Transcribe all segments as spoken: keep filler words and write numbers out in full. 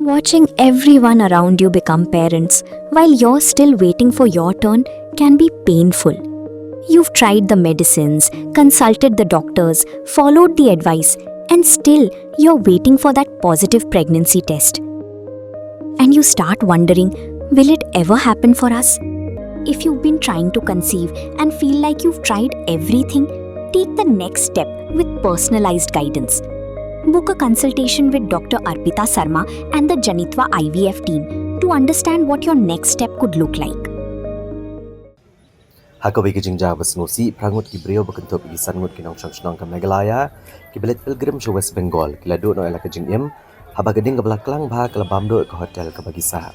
Watching everyone around you become parents while you're still waiting for your turn can be painful. You've tried the medicines, consulted the doctors, followed the advice, and still you're waiting for that positive pregnancy test. And you start wondering, will it ever happen for us? If you've been trying to conceive and feel like you've tried everything, take the next step with personalized guidance. Book a consultation with Doctor Arpita Sarma and the Janitva I V F team to understand what your next step could look like. Ha kawei ka jingjia ba sngewsih, phra ngut ki briew ba kynthup ïa ki san ngut ki nongshong shnong ka Meghalaya kiba leit pilgrim sha West Bengal ki la duh noh ïa la ka jingim haba ka ding kaba la klang bha ka la bam duh ïa ka hotel kaba ki sah.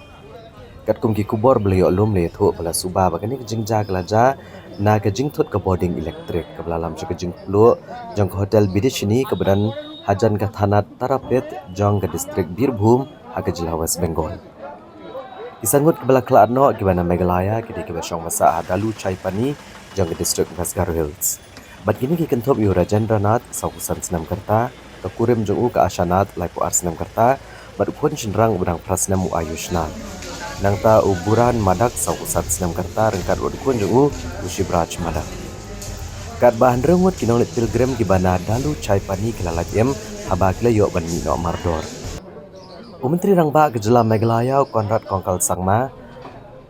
Katkum ki khubor ba la ïoh lum, la ïathuh ba la suba ba kane ka jingjia ka la jia na ka jingthut ka bording elektrik kaba la lam sha ka jingpluh jong ka hotel Bidishini kaba don hajan ka thanat Tarapet jong ka distrik Birbhum ha ka jylla West Bengal. Ki san ngut kiba la khlad noh kiba na Meghalaya ki dei kiba shong ba sah ha Daluchaipani jong ka distrik West Garo Hills. Bad kine ki kynthup ïa u Rajendra Nath, saw phew san snem ka rta, ka kurim jong u ka Asha Nath, laiphew ar snem ka rta, bad u khun shynrang uba dang phra snem, u Ayush Nath. Nangta u Buran Madak, saw phew san snem ka rta, ryngkat bad u khun jong u, u Shivraj Madak. Katba hynriew ngut ki nongleit pilgrim kiba na Daluchaipani ki la lait im haba ki la ïoh ban mih noh mardor. U Myntri Rangbah ka jylla Meghalaya, u Conrad Kongkal Sangma,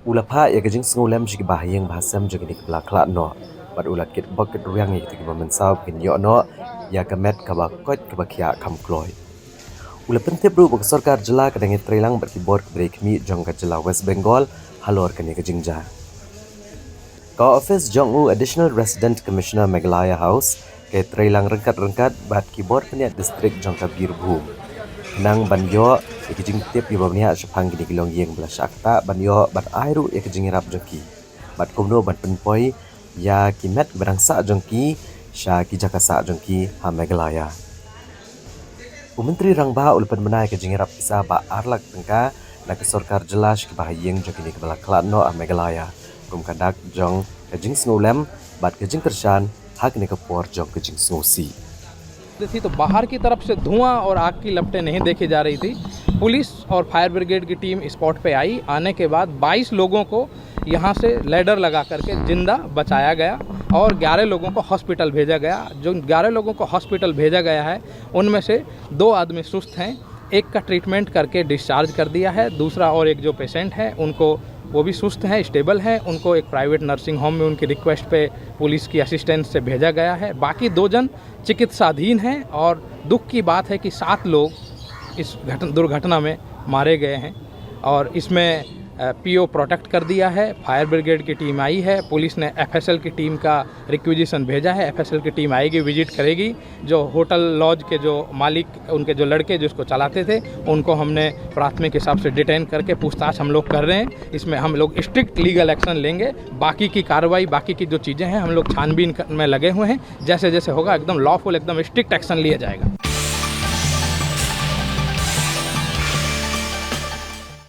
u la phah ïa ka jingsngewlem sha ki bahaïing bahasem jong kine kiba la khlad noh bad u la kit bok kit rwiang ïa kito kiba mynsaw ba kin ïoh noh ïa ka met kaba koit kaba khiah kham kloi. U la pyntip ruh ba ka sorkar jylla ka dang ïatreilang bad ki bor kiba ri khmih jong ka jylla West Bengal halor kane ka jingjia. Ka ophis jong u Additional Resident Commissioner Meghalaya House ka ïatreilang ryngkat ryngkat bad ki bor pynïaid distrik jong ka Birbhum, khnang ban ïoh ïa ki jingtip ïa ba bniah shaphang kine ki longïing ba la shah ktah, ban ïoh ban ai ruh ïa ki jingïarap jong ki bad kumno ban pynpoi ïa ki met ba dang sah jong ki sha ki jaka sah jong ki ha Meghalaya. U Myntri Rangbah u la pynbna ïa ka jingïarap pisa ba ar lak tyngka na ka sorkar jylla sha ki bahaïing jong kine kiba la khlad noh ha Meghalaya kum ka dak jong ka jingsngewlem bad ka jingkyrshan ha kane ka por jong ka jingsngewsih. थी तो बाहर की तरफ से धुआं और आग की लपटें नहीं देखी जा रही थी। पुलिस और फायर ब्रिगेड की टीम स्पॉट पे आई। आने के बाद बाईस लोगों को यहाँ से लैडर लगा करके जिंदा बचाया गया और ग्यारह लोगों को हॉस्पिटल भेजा गया। जो ग्यारह लोगों को हॉस्पिटल भेजा गया है, उनमें से दो आदमी सुस्त हैं, एक का ट्रीटमेंट करके डिस्चार्ज कर दिया है, दूसरा और एक जो पेशेंट है उनको, वो भी सुस्त हैं, स्टेबल हैं, उनको एक प्राइवेट नर्सिंग होम में उनकी रिक्वेस्ट पे पुलिस की असिस्टेंस से भेजा गया है। बाकी दो जन चिकित्साधीन हैं और दुख की बात है कि सात लोग इस घटन दुर्घटना में मारे गए हैं और इसमें पीओ प्रोटेक्ट कर दिया है। फायर ब्रिगेड की टीम आई है, पुलिस ने एफएसएल की टीम का रिक्विजिशन भेजा है। एफएसएल की टीम आएगी, विजिट करेगी। जो होटल लॉज के जो मालिक, उनके जो लड़के जिसको चलाते थे, उनको हमने प्राथमिक हिसाब से डिटेन करके पूछताछ हम लोग कर रहे हैं। इसमें हम लोग स्ट्रिक्ट लीगल एक्शन लेंगे। बाकी की कार्रवाई, बाकी की जो चीज़ें हैं, हम लोग छानबीन कर- में लगे हुए हैं। जैसे जैसे होगा, एकदम लॉफुल, एकदम स्ट्रिक्ट एक्शन लिया जाएगा।